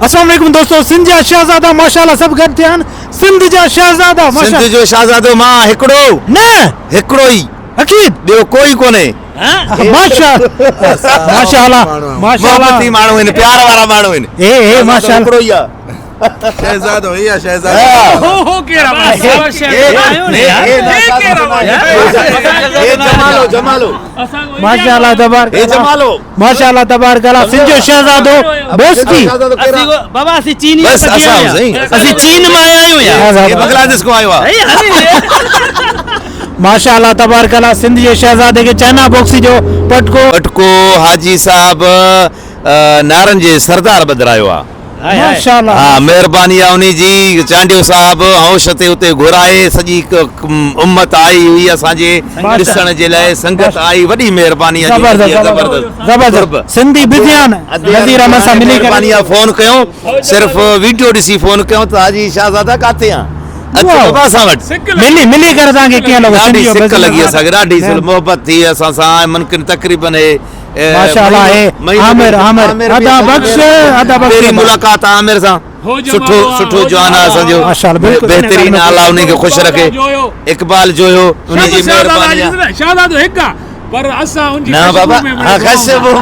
السلام عليڪم دوستو سنڌ جا شهزادا ماشاءالله سڀ گڏ ٿيا آهن سنڌ جا شهزادا سنڌ جو شهزادو مان هڪڙو نه هڪڙو ئي اڪيد ٻيو ڪوئي ڪونهي. ماشاءالله ماشاءالله ماشاءالله محبتي ماڻهو آهن پيار وارا ماڻهو آهن. اي اي ماشاءالله هڪڙو ئي آ. شهزادو هي آ شهزادو. هو هو ڪهڙا هي جمالو جمالو. ماشاءالله تبارڪ هي جمالو. ماشاءالله تبارڪ الله سنڌ جو شهزادو بوسڪي. بابا اسين چيني بس اسان سائين اسين چين مان آيا آهيون يار. هي بنگلاديش کان آيو آ. ماشاءالله تبارڪ الله سنڌ جي شهزادي کي چائنا باڪسي جو پٽڪو. پٽڪو حاجي صاحب نارن جي سردار ٻڌرايو آ. ماشاءالله. ها مهرباني آ انهي جي چانڊيو صاحب هوش تي اتي گهرائي سڄي امت آئي هئي اسان جي ڏسڻ جي لاء سنگت آئي وڏي مهرباني آ زبردست زبردست سنڌي بزيان نذير احمد سان ملي ڪري مهرباني آ فون ڪيو صرف ويڊيو ڏسي فون ڪيو ته حاجي شاهزاده ڪاٿي آ اچ بابا اسان وٽ ملي ملي ڪري توهان کي ڪيئن لڳو ڏاڍي سڪ لڳي اسان کي ڏاڍي محبت ٿي اسان سان ممڪن تقريبن هي ماشاءالله هي عامر عامر ادا بخش ادا بخش پهرين ملاقات عامر سان سٺو سٺو جوان آ اسان جو ماشاءالله بلڪل بهترين الله انهي کي خوش رکي اقبال جويو انهي جي مهرباني آ شهزادو هڪ آ پر اسان ان جي نه بابا ها خوشبو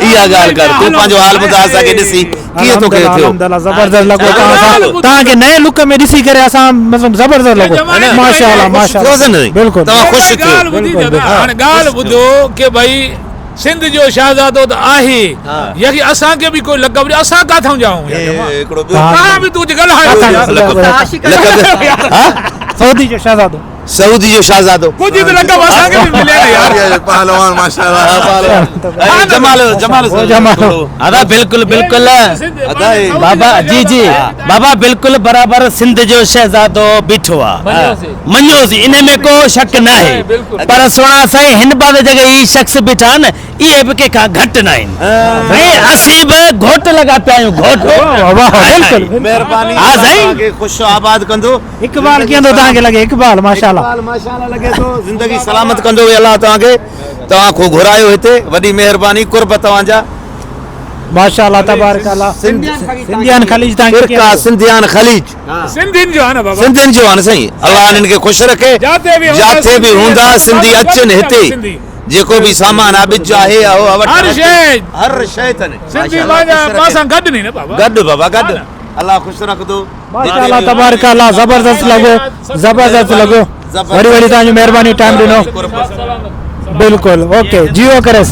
اها ڳالهه ڪر تون پنهنجو حال ٻڌاء اسان کي ڏسي ڪيئن توکي ٿيو الحمدلله زبردست لڳو توهان سان توهان کي نئين لڪ ۾ ڏسي ڪري اسان مطلب زبردست لڳو ماشاءالله ماشاءالله بلڪل توهان خوش ٿيو هاڻي ڳالهه ٻڌو ڪي ڀئي سنڌ جو شهزادو ته آهي يا اسان کي به ڪوئي لقب ڏيو اسان ڪاٿان ڄائون توهان به تون ڳالهايو سعودي جو شهزادو سعودي جو شهزادو. ڪجهه ته لقب اسان کي به ملي نه يار. پهلوان ماشاءالله. جمال جمال جمال ادا بلڪل بلڪل بابا جي جي بابا بلڪل برابر سنڌ جو شهزادو بيٺو آ مڃيوسي ان ۾ ڪو شڪ ناهي پر سهڻا سائين هن پاسي جيڪي هي شخص بيٺا آهن اهي به ڪنهن کان گهٽ ناهن سائين اسين به گهوٽ لڳا پيا آهيون گهوٽ بلڪل مهرباني ها سائين کي خوش آباد ڪندو اقبال ڪيئن ٿو توهان کي لڳي اقبال ماشاءالله. اقبال ماشاءالله لڳي ٿو زندگي سلامت ڪندو وي الله توهان کي توهان کو گهرايو هتي وڏي مهرباني قرب توهان جا. ماشاءالله تبارڪ الله سنڌيان خليج توهان کي فرقه سنڌيان خليج سنڌين جو آ نه بابا سنڌين جو آ نه سائين الله انهن کي خوش رکي جاٿي به هوندا سنڌي اچن هتي جيڪو به سامان آ ٻج آهي اهو هر شيء هر شيء اٿن سنڌي پنهنجا گڏ نه بابا گڏ بابا گڏ الله خوش رکندو. ماشاءالله تبارڪ الله زبردست لڳو زبردست لڳو وڏي وڏي توهان جون مهرباني ٽائيم ڏنو بلڪل اوڪي جيو ڪريس.